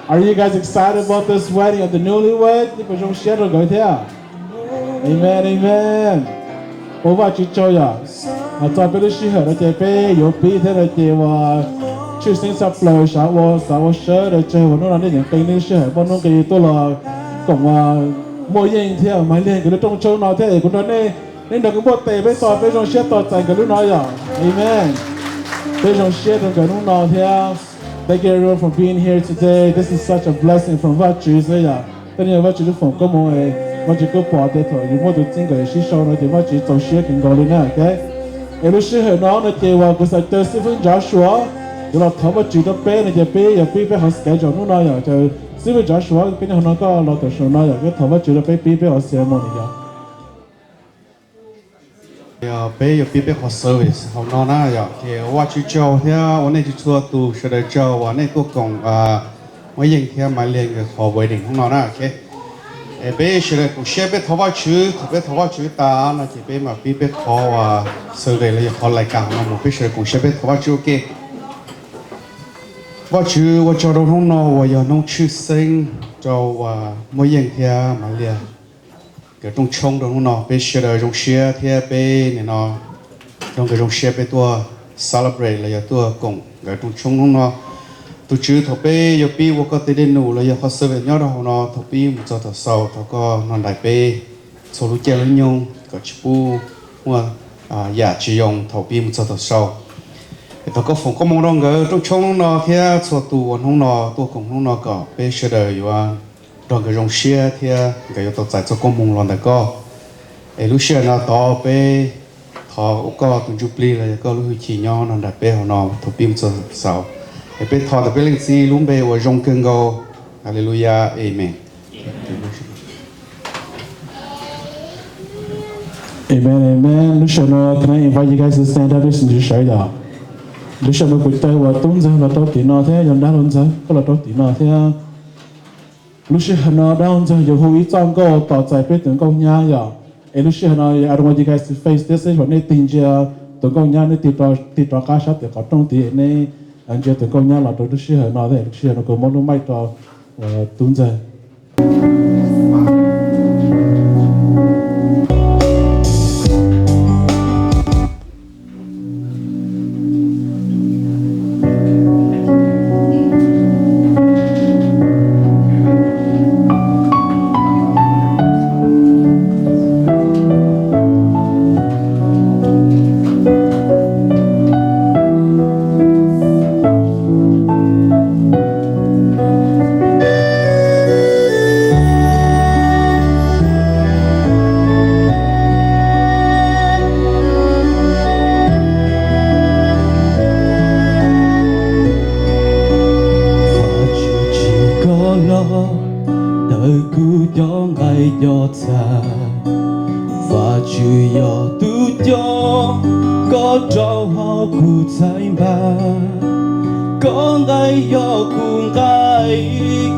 Are you guys excited about this wedding of the newlyweds? Nej puas zoo siab rau nkawd thiab? Amen, amen. Ua Vajtswv tsaug yom. Txog peb lub sij hawm no ces peb yuav pib thiab no ces uas tshwj xeeb tshaj plaws xav ua xav ua sawv daws tsaug uas hnub no nej nyeem qee nej lub sij hawm muaj hnub qee tuaj los koom uas Muaj Yeej thiab Maiv Liag nkawd lub rooj tshoob no thiab es kuv nrog nej, nej nrog kuv npuaj tes peb txog peb zoo siab tos txais nkawd lub no yom. Amen. Peb zoo siab rau nkawd hnub no thiab. Thank you everyone for being here today. This is such a blessing from Vajtswv xwb yom. Tej no yog Vajtswv lub foom koob hmoov, Vajtswv kuj pom tias thaum yus muaj tus txij nkawm sib sau no ces Vajtswv txaus siab kawg nkaus li na. Es lub sij hawm no no ces uas kuv xav caw xib fwb Ntsav Suav yuav los thov Vajtswv rau peb no ces peb yuav pib peb qhov schedule hnub no yom. Caw xib fwb Ntsav Suav, peb nyob hauv no koj los tam sim no yom, koj thov Vajtswv rau peb pib peb qhov ceremony yom. Peb yuav pib peb qhov service hauv no na yom. Ces ua Vajtswv tsaug thiab ua nej txhua txhua tus sawv daws tsaug uas nej tuaj koom Muaj Yeej thiab Maiv Liag nkawd qhov wedding hnub no na. Es peb sawv daws koom siab peb thov Vajtswv, thaum peb thov Vajtswv tas no ces peb mam pib peb qhov uas service los yog qhov lais kam no mus, peb sawv daws koom siab peb thov Vajtswv ua ke. Vajtswv, ua tsaug rau hnub no uas yog hnub tshwj xeeb rau uas Muaj Yeej thiab Maiv Liag nkawd rooj tshoob rau hnub no. Peb sawv daws zoo siab thiab peb nim no nrog nkawd zoo siab peb tuaj celebrate los yog tuaj koom nkawd rooj tshoob hnub no. Tus Tswv, thaum peb yuav pib ua koj tej dej num los yog qhov service nyob rau hauv no, thaum pib mus txog thaum xaus thov koj nrog nraim peb txhua lub caij lub nyoog kom tsis pub muaj yam tsis zoo thaum pib mus txog thaum xaus. Es thov koj foom koob hmoov rau nkawd rooj tshoob hnub no thiab txhua tus uas hnub no tuaj koom hnub no kom peb sawv daws yuav nrog nkawd zoo siab thiab nkawd yuav tau txais txoj koob hmoov los ntawm koj. Es lub sij hawm no tod peb thov ua koj tus ntsuj plig los yog koj lub hwj chim nyob nrog nraim peb hauv no thaum pib mus txog xaus. Es peb thov ntawm peb Leej Txiv lub npe uas zoo kawg nkaus. Haleluyas, amen. Amen, amen. Lub sij hawm no can I invite you guys to stand up, lub sij hawm no sawv yom. Lub sij hawm no kuv caw uas Tub Ntxawg los rau tim no thiab yog Dab Laug Ntxawg koj los rau tim no thiab. Lub sij hawm no Dab Laug Ntxawg yuav hu ib txoj nkauj tos txais peb tus nkauj nyab yom. Es lub sij hawm no I don't want you guys to face this, xyov nej tig ntsia tus nkauj nyab nej tig rov qab sab tim qhov rooj tid, nej ntsia tus nkauj nyab los rau lub sij hawm no thiab. Lub sij hawm no kuv muab lub mic rau uas Tub Ntxawg. Vajtswv tsim koj los ntawm kuv cov nqaij cov txha. Vajtswv yog tus coj koj rau hauv kuv txhais npab. Koj nqaij yog kuv nqaij,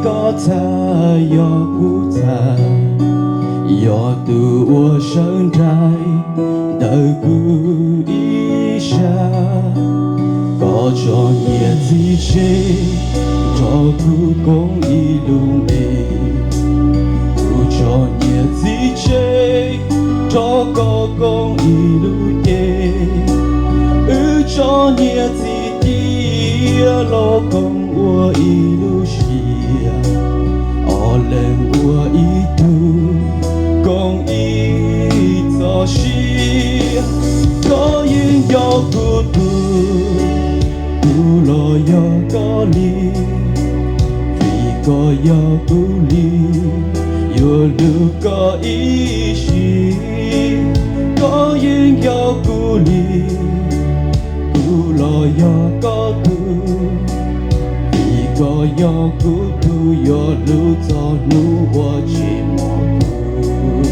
koj txha yog kuv txha, yog tus uas sawv nraim ntawm kuv ib sab. Koj tso nyiaj txiag tseg nrog kuv koom ib lub npe. Kuv tso nyiaj txiag tseg nrog koj koom ib lub cev. Wb tso nyiaj txiag cia los koom ua ib lub siab. Ob leeg ua ib tug koom ib txoj sia. Koj yeej yog kuv tug, kuv los yog koj li. Vim koj yog kuv li, yuav hlub koj ib sim. Koj yeej yog kuv li, kuv los yog koj tug. Vim koj yog kuv tug, yuav hlub txog hnub uas tsis mog kuv.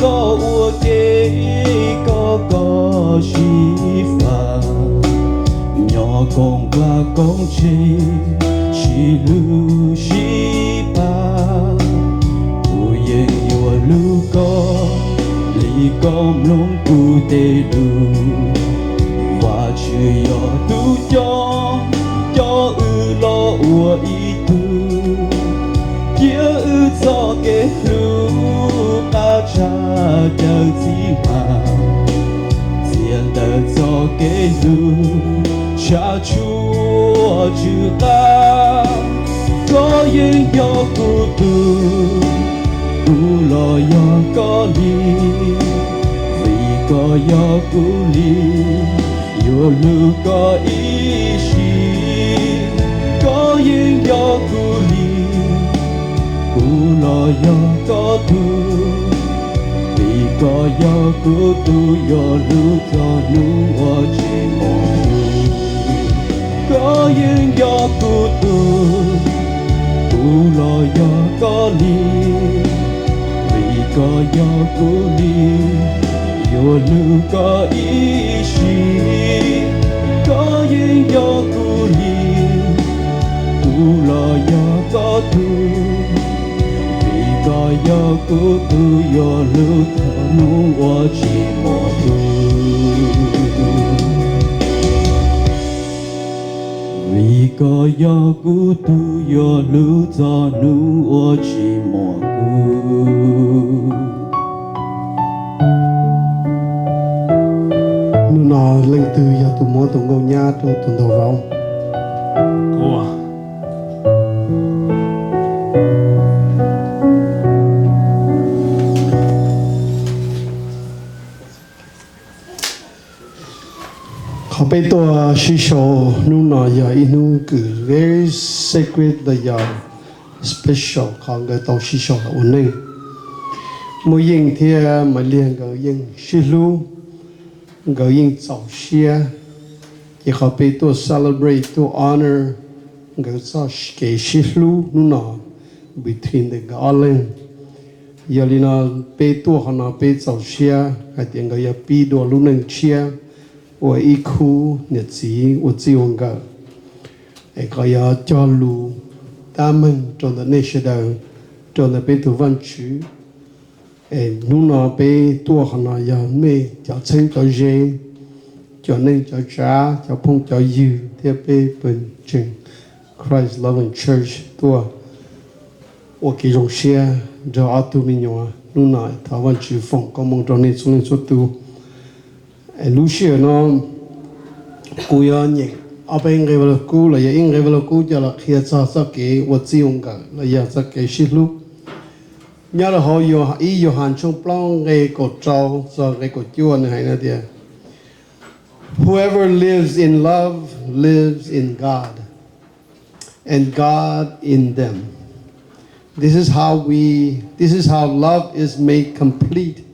koj ua ke, koj koj sib fav, nyob koom vaj koom tsev, sib hlub sib pab. Kuv yeej yuav hlub koj li koj mloog kuv tej lus. Vajtswv yog tus coj, coj wb los ua ib tug, cia wb txoj kev hlub qab tshaj cawv txiv hma, txiav ntawm txoj kev hlub tshav tshua tsw qab. Koj yeej yog kuv tug, kuv los yog koj li, vim koj yog kuv li, yuav hlub koj ib sim. Koj yeej yog kuv li, kuv los yog koj tug, vim koj yog kuv tug, yuav hlub txog hnub ua tsis muaj tug. Koj yeej yog kuv tug, kuv los yog koj li, vim koj yog kuv li, yuav hlub koj ib sim. Koj yeej yog kuv li, kuv los yog koj tug, vim koj yog kuv tug, yuav hlub txog hnub ua tsis muaj tug. Vim koj yog kuv tug, yuav hlub txog hnub ua tsis muaj tug. Hnub no leej twg yog tus muab tus nkauj nyab rau tus ntaus vauv? Qhov peb tuaj sib sau hnub no yog ib hnub kws very sacred los yog special, qhov nkawd tau sib sau los ua neej. Muaj Yeej thiab Maiv Liag nkawd yeej sib hlub, nkawd yeej txaus siab, ces qhov peb tuaj celebrate, tuaj honor nkawd txoj kev sib hlub hnub no between nkawd ob leeg. Yog li no, peb tuaj qhov no peb txaus siab hais tias nkawd yuav pib dua lub neej tshiab ua ib khub niam txiv ua txij ua nkawm, es kom yuav cog lus tab meeg rau ntawm nej sawv daws, rau ntawm peb tus Vajtswv. Es hnub no peb tuaj qhov no yog mej cov txheeb cov ze, cov neej cov tsav, cov phooj cov ywg thiab peb pawg ntseeg Christ Loving Church tuaj ua kev zoo siab nrog ob tug me nyuam hnub no. Thov Vajtswv foom koob hmoov rau nej txhua leej txhua tus. Lub sij hawm no kuv yuav nyeem ob peb nqe Vaj Lug Kub los yog ib nqe Vaj Lug Kub coj los qhia txog txoj kev ua txij ua nkawm los yog txoj kev sib hlub. Nyob rau hauv ib Yauhas tshooj plaub nqe kaum rau txog nqe kaum cuaj nws hais no tias, Whoever lives in love lives in God, and God in them. This is how we, this is how love is made complete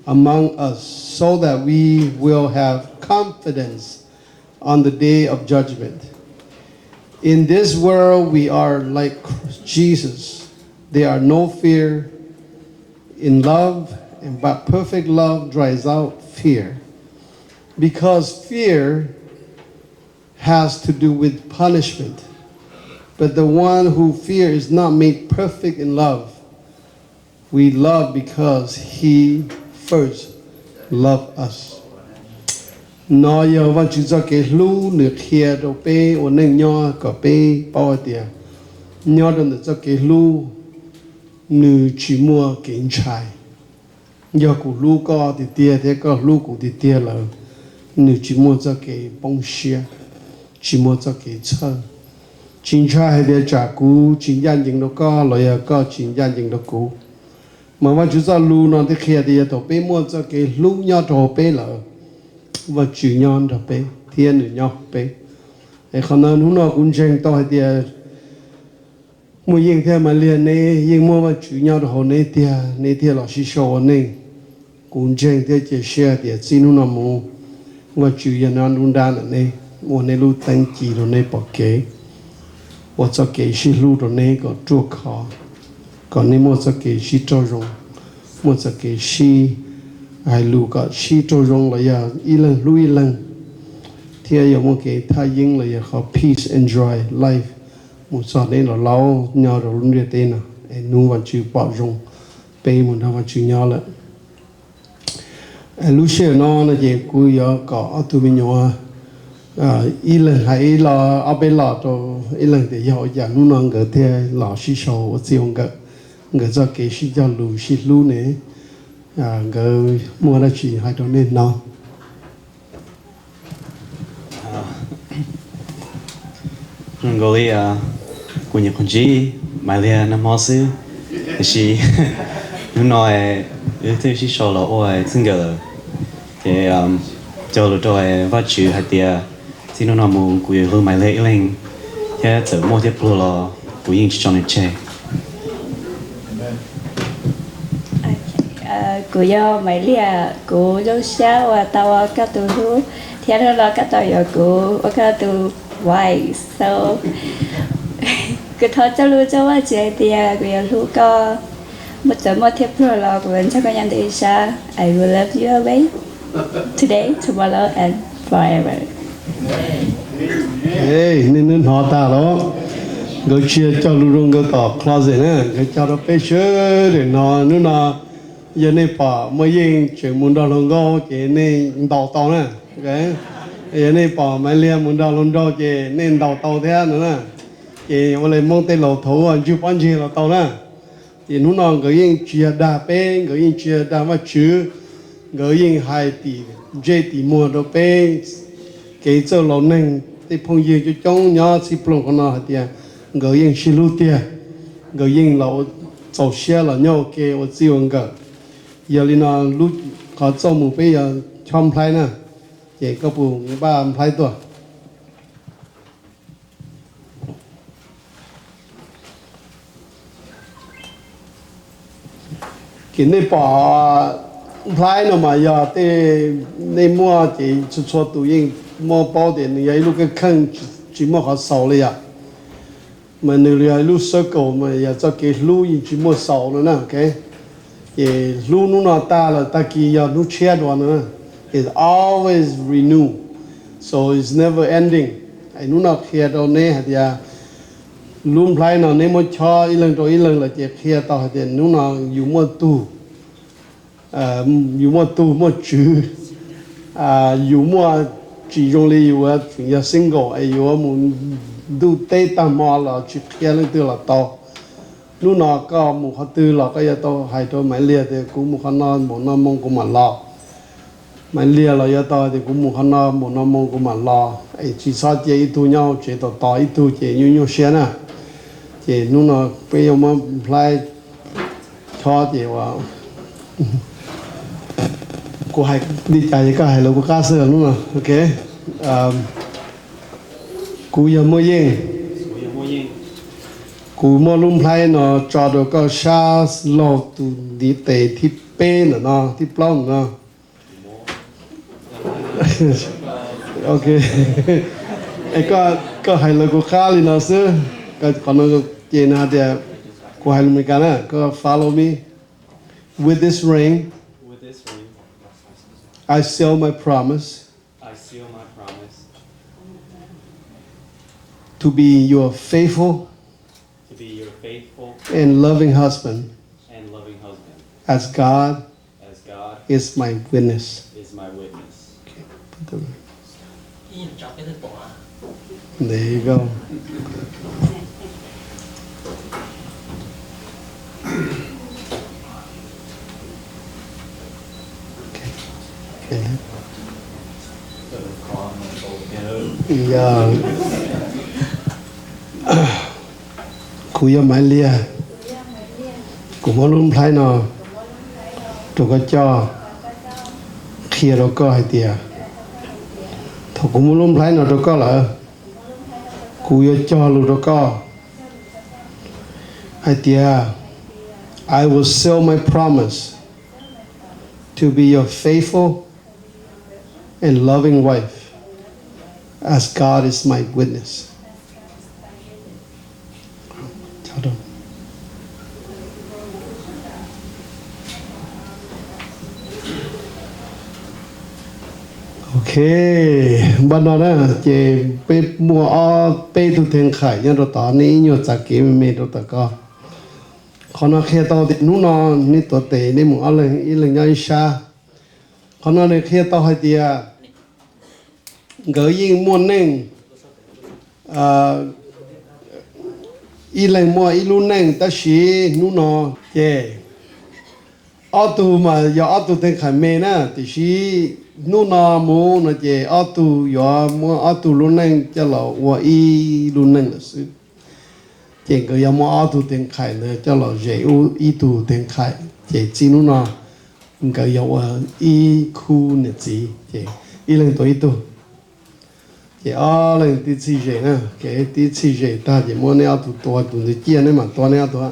among us, so that we will have confidence on the day of judgment. In this world, we are like Jesus. There are no fear in love, and but perfect love drives out fear, because fear has to do with punishment. But the one who fear is not made perfect in love. We love because he first loved us. No yog Vajtswv txoj kev hlub nws qhia rau peb ua neej nyob kom peb paub hais tias nyob rau ntawm txoj kev hlub nws tsis muaj kev ntshai. Yog kuv hlub koj tiag tiag thiab koj hlub kuv tiag tiag lawm, nws tsis muaj txoj kev poob siab, tsis muaj txoj kev txhawj. Tsis ntshai hais tias tsam kuv tsis ncaj ncees rau koj los yog koj tsis ncaj ncees rau kuv. Mas Vajtswv txoj lus no thiaj qhia tias yog thaum peb muaj txoj kev hlub nyob rau hauv peb lawm, Vajtswv nyob nrog peb thiab nws nyob hauv peb. Es qhov no hnub no kuv ntseeg tau hais tias Muaj Yeej thiab Maiv Liag neb yeej muaj Vajtswv nyob rau hauv neb tiag, neb thiaj los sib sau ua neej. Kuv ntseeg thiab cia siab hais tias txij hnub no mus, Vajtswv yog nyob nruab nrab ntawm neb, ua neb lub teeb ci rau neb pom kev, ua txoj kev sib hlub rau neb kom ruaj khov, kom neb muaj txoj kev sib raug zoo, muaj txoj kev sib hais lus kom sib raug zoo los yog ib leeg hlub ib leeg, thiab yuav muaj kev thaj yeeb los yog qhov peace and joy life mus txog neb los laus nyob rau lub ntiaj teb no, es hnub Vajtswv pom zoo peb mus nrog Vajtswv nyob lawm. Lub sij hawm no no ces kuv yuav kom ob tug me nyuam ib leeg hais ib lo, ob peb lo rau ib leeg tias yog ua cas hnub no nkawd thiaj los sib sau ua txij ua nkawm, nkawd txoj kev sib cog lus sib hlub ne, nkawd muaj dab tsi hais rau nej hnov. Zoo nkaus li kuv nyuam qhuav ntsib Maiv Liag nag hmo xwb, tiam sis hnub no wb twb sib sau los ua txij nkawm lawm. Ces cog lus rau Vajtswv hais tias txij hnub no mus kuv yuav hlub Maiv Liag ib leeg, thiab txawm muaj thiab pluag los kuv yeej tsis tso nws tseg. Kuv yog Maiv Liag, kuv zoo siab uas tau ua koj tus hlub, thiab hnub no koj tau yuav kuv ua koj tus wife, so kuv thov cog lus rau Vajtswv hais tias kuv yuav hlub koj, muaj txawm muaj thiab pluag los kuv yuav nrog koj nyob ntawm ib sab. I will love you always, today, tomorrow and forever. Nej hnov tag los? Nkawd tsis yog cog lus rau nkawd tom closet na, nkawd cog rau peb sawv daws hnov. Hnub no yog nej pom Muaj Yeej tseem mus nrog hluas nkauj ces nej ntaus tau na. Yog nej pom Maiv Liag mus nrog hluas nraug ces nej ntaus tau thiab no na. Ces ua li Hmoob tej laus thaum ub, ntswg pob ntseg los tau na. Ces hnub no nkawd yeej tsis yog dag peb, nkawd yeej tsis yog dag Vajtswv, nkawd yeej hais tim ntsej tim muag rau peb kev txawj laus neeg tej phooj ywg coob coob nyob txhij ploog qhov no hais tias nkawd yeej sib hlub tiag, nkawd yeej los txaus siab los nyob ua ke ua txij ua nkawm. Yog li no, lub qhov txoj mus peb yuav chob nplhaib na, ces koj puas npaj nplhaib tuaj? Ces nej pom nplhaib no mas yog tej nej muaj ces txhua txhua tus yeej muaj paub tias nws yog ib lub kheej kheej tsis muaj qhov xaus li yom. Mas nws yog ib lub circle mas yog txoj kev hlub yeej tsis muaj xaus no na. Ces hlub hnub no tag lawm tag kis yog hnub tshiab dua no na. It's always renew, so it's never ending. Es hnub no qhia rau neb hais tias lub nplhaib no neb muab chob ib leeg rau ib leeg lawm ces qhia tau hais tias hnub no yus muaj tug, yus muaj tug muaj tswv, yus muaj tsis zoo li yus tseem yog single es yuav mus ntuj teb tag hmo los tsis qhia leej twg los tau. Hnub no koj mus qhov twg los koj yuav tau hais rau Maiv Liag tias kuv mus qhov no npaum no moo kuv mam los. Maiv Liag los yuav tau tias kuv mus qhov no npaum no moo kuv mam los, es tsis txhob cia ib tug nyob hauv tsev tos tos ib tug ces nyuaj nyuaj siab na. Ces hnub no peb yuav muab nplhaib chob ces ua kuv hais li cas ces koj hais lus kuv qab xwb hnub no, ok? Kuv yog Muaj Yeej. Kuv muab lub nplhaib no tso rau koj sab laug tus ntiv tes thib peb ntawm no, thib plaub ntawm no. Ok. Es koj hais lus kuv qab li no xwb. Qhov no ces nws hais tias, kuv hais lus Amelikas na, koj follow me. With this ring, I seal my promise to be your faithful and loving husband, as God is my witness. Okay, put the There you go. Okay. Okay. Yog kuv yog Maiv Liag, kuv muab lub nplhaib no rau koj coj, qhia rau koj hais tias thaum kuv muab lub nplhaib no rau koj lawm, kuv yuav cog lus rau koj hais tias, I will seal my promise to be your faithful and loving wife, as God is my witness. Ok, npaj no na, ces peb muaj ob peb tug thev qhaim nyob rau tod, nej ib nyuag txav kev me me rau tom ko. Qhov no qhia tau tias hnub no nej tuav tes nej mus ob leeg, ib leeg nyob ib sab. Qhov no nws qhia tau hais tias nkawd yeej muaj neej, ib leeg muaj ib lub neej, tab sis hnub no ces ob tug mas yog ob tug thev qhaim me na, tiam sis hnub no mus no ces ob tug yuav muab ob tug lub neej coj los ua ib lub neej lawm xwb. Ces nkawd yuav muab ob tug thev qhaim ntawd coj los zes ib tug thev qhaim, ces txij hnub no nkawd yog ua ib khub niam txiv, ces ib leeg tua ib tug. Ces ob leeg tib txhij zes na, kev tib txhij zes tag ces muab neb ob tug tua, tus ntawd ciaj neb mam tua neb ob tug.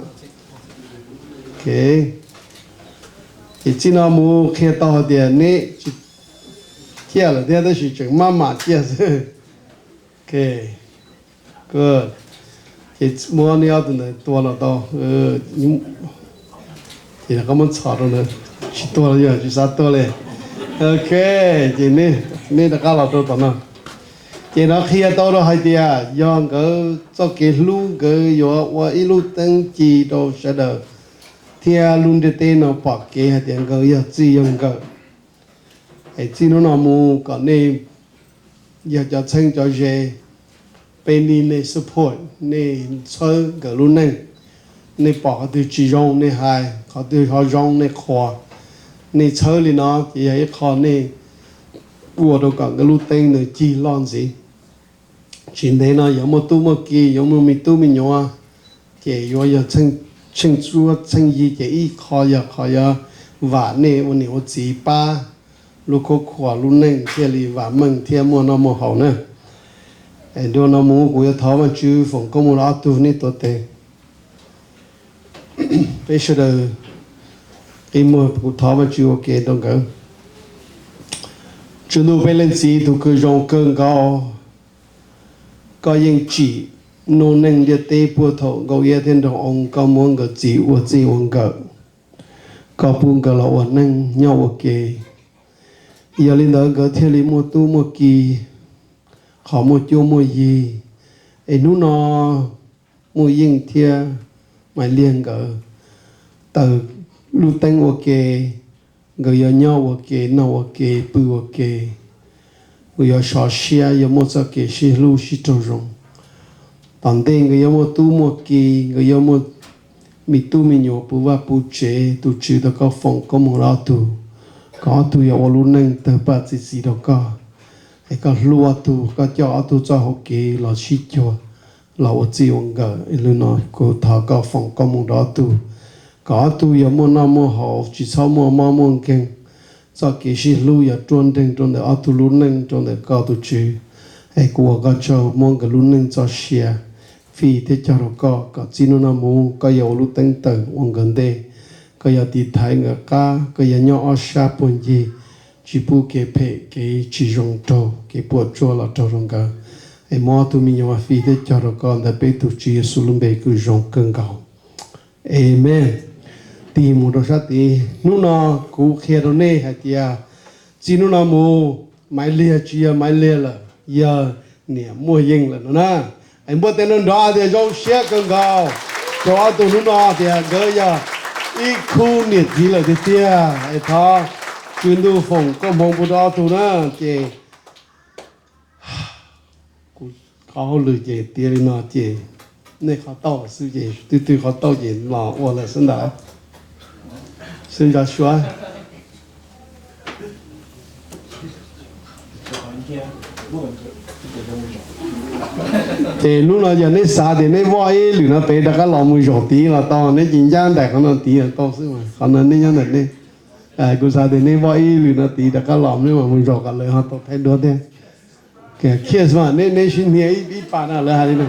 Ces txij no mus qhia tau hais tias neb tsis ciaj lawm thiab, tab sis tseem maj mam ciaj xwb. Ces muab neb ob tug ntawd tua los tau. Ces rov qab muab txhom rau ntawd, tsis tua los yog tsis xav tua li. Ok, ces neb rov qab los rau tom no. Ces no qhia tau rau hais tias yog nkawd txoj kev hlub, nkawd yuav ua ib lub teeb ci rau sawv daws thiab lub ntiaj teb no pom kev hais tias nkawd yog txij yog nkawm. Es txij hnub no mus kom nej yog cov txheeb cov ze, peb need nej support, nej txhawb nkawd lub neej. Nej pom qhov twg tsis zoo nej hais, qhov twg ho zoo nej qhuas. Nej txhawb li no ces yog ib qho nej ua rau kom nkawd lub teeb nws cig loj ntxiv. Tsis ntev no yuav muaj tub muaj ki, yuav muaj me tub me nyuam, ces yuav yog tsheej txuab tsheej yig, ces ib qho yog qhov yuav vam nej ua niam ua txiv pab lub khuab khuas lub neej thiaj li vam meej thiab muaj noj muaj haus na. Es dua no mus kuv yuav thov Vajtswv foom koob mus rau ob tug, nej tuav tes. Peb sawv daws qi muag kuv thov Vajtswv ua ke rau nkawd. Tswv ntuj, peb leej txiv tus kws zoo kawg nkaus, koj yeej tsim nuj neej ntiaj teb puag thaum Nkauj Iab thiab Nraug Oo koj muab nkawd txiv ua txij ua nkawm, koj pub nkawd los ua neej nyob ua ke. Yog li ntawd nkawd thiaj li muaj tub muaj ki, qhov muaj cuab muaj yig. Es hnub no Muaj Yeej thiab Maiv Liag nkawd taws lub teeb ua ke, nkawd yuav nyob ua ke, noj ua ke, pw ua ke, nkawd yuav sov siab, yuav muaj txoj kev sib hlub sib raug zoo. Tom ntej nkawd yuav muaj tub muaj ki, nkawd yuav muaj me tub me nyuam puv vaj puv tsev, tus Tswv thov koj foom koob hmoov rau ob tug, kom ob tug yuav ua lub neej tawg paj txi txiv rau koj. Es koj hlub ob tug, koj coj ob tug txoj hau kev los sib cuag, los ua txij ua nkawm. Lub no kuv thov koj foom koob hmoov rau ob tug, kom ob tug yuav muaj noj muaj haus, tsis txhob muaj mob muaj nkeeg. Txoj kev sib hlub yuav ruaj nreeg rau ntawm ob tug lub neej rau ntawm koj tus Tswv. Es kuv ua koj tsaug muab nkawd lub neej txoj sia fij thiab cog rau koj, kom txij hnub no mus koj yuav ua lub teeb tawm ua nkawd ntej, koj yuav tiv thaiv nkawd qab, koj yuav nyob ob sab puag ncig, tsis pub kev phem kev tsis zoo raug, kev puas tsuaj los raug rau nkawd. Es muab ob tug me nyuam fij thiab cog rau koj ntawm peb tus Tswv Yexus lub npe kws zoo kawg nkaus. Amees. Tig mus rau sab tid. Hnub no kuv qhia rau nej hais tias txij hnub no mus Maiv Liag tsis yog Maiv Liag lawm, yog niam Muaj Yeej lawm no na. Es npuaj tes nrov nrov tias zoo siab kawg nkaus rau ob tug hnub no tias nkawd yog ib khub niam txiv lawm tiag tiag. Es thov Tswv Ntuj foom koob hmoov pub rau ob tug na. Ces kuv qhov hauj lwm ces tiav li no ces nej qhov tauj xwb ces twb twb qhov tauj ces los ua lawm xwb ntag. Xwb ntso suav. Ces hnub no yog neb xav tias neb voj ib lwm no pem rov qab los mus zaum tid los tau, neb cia ncaj nraim qhov no tid los tau xwb mas qhov no neb nyob ntawm nej. Kuv xav tias neb voj ib lwm no tid rov qab los neb mam mus zaum kom lawv ho tau thaij duab thiab. Kiss mas, neb sib hnia ib pas na, lawv hais li no.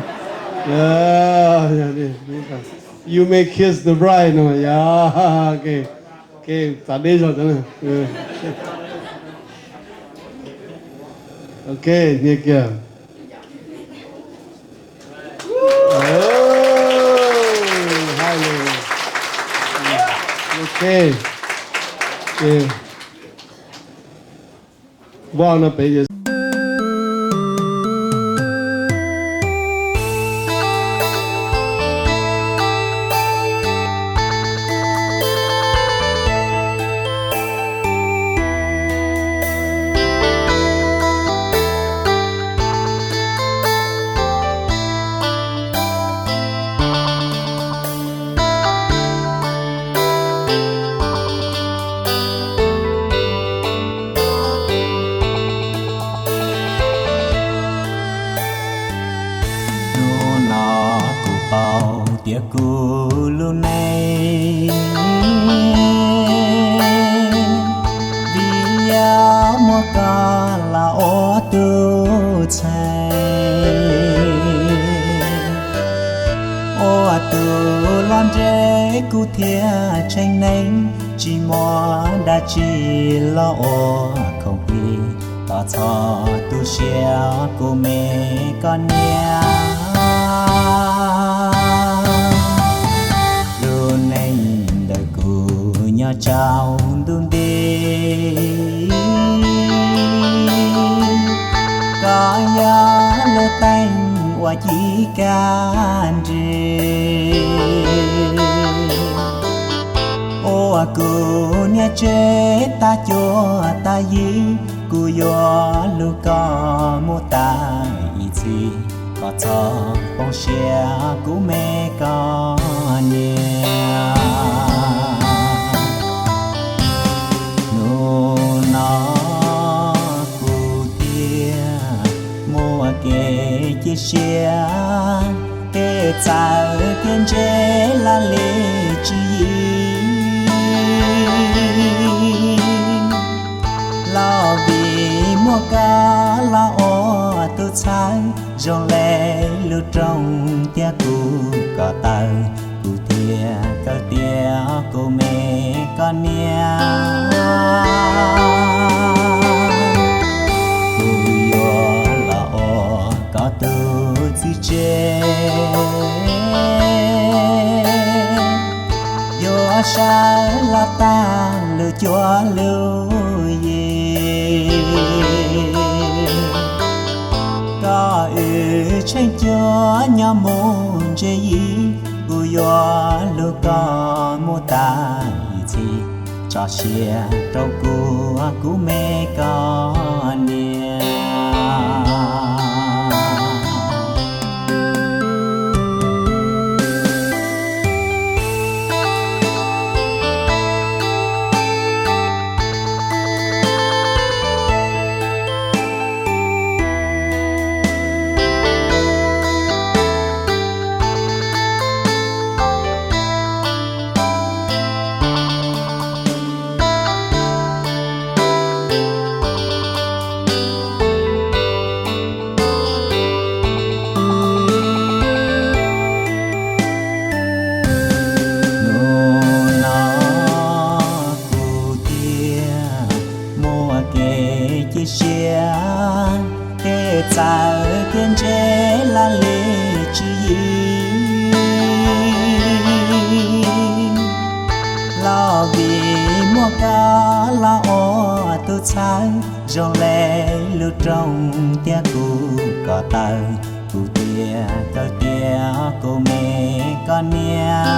You may kiss the bride no, yog, txav deb zog. Ok, hnia kiag. Ok. Vaj no peb Hnub no kuv paub tias kuv lub neej vim yog muaj koj los ua tus ntxhais, ua tus los ntshe kuv thiaj tseem neeg, tsis muaj dab tsi los ua khoom plig, koj txhob tu siab kuv me koj niam. Lub neej ntawm kuv nyob tsaus ntuj nti, koj yog lub teeb uas ci kab ntsws, ua kuv niam tsev tag cuab tag yig, kuv yuav hlub koj mus tas ib txhis, koj txhob poob siab kuv me koj niam. Hnub no kuv thiaj muaj kev cia siab, tej txawv tej ntse laj lim tswv yim, los vim muaj koj los ua tus txhawb, zoo li lub rooj tiag kuv ko taw, kuv thiaj kawm tias kuv me koj niam. Kuv yuav los ua koj tus txiv tsev, yuav sawv los tag lub cuab lub yig, koj wb tsheej cuab nyob mus ntse yig, kuv yuav hlub koj mus tas ib txhis, tso siab rau kuv, kuv me koj niam. Hnub no kuv thiaj muaj kev cia siab, tej txawv tej ntse laj lim tswv yim, los vim muaj koj los ua tus txhawb, zoo li lub rooj tiag kuv ko taw, kuv thiaj kawm tias kuv me koj niam.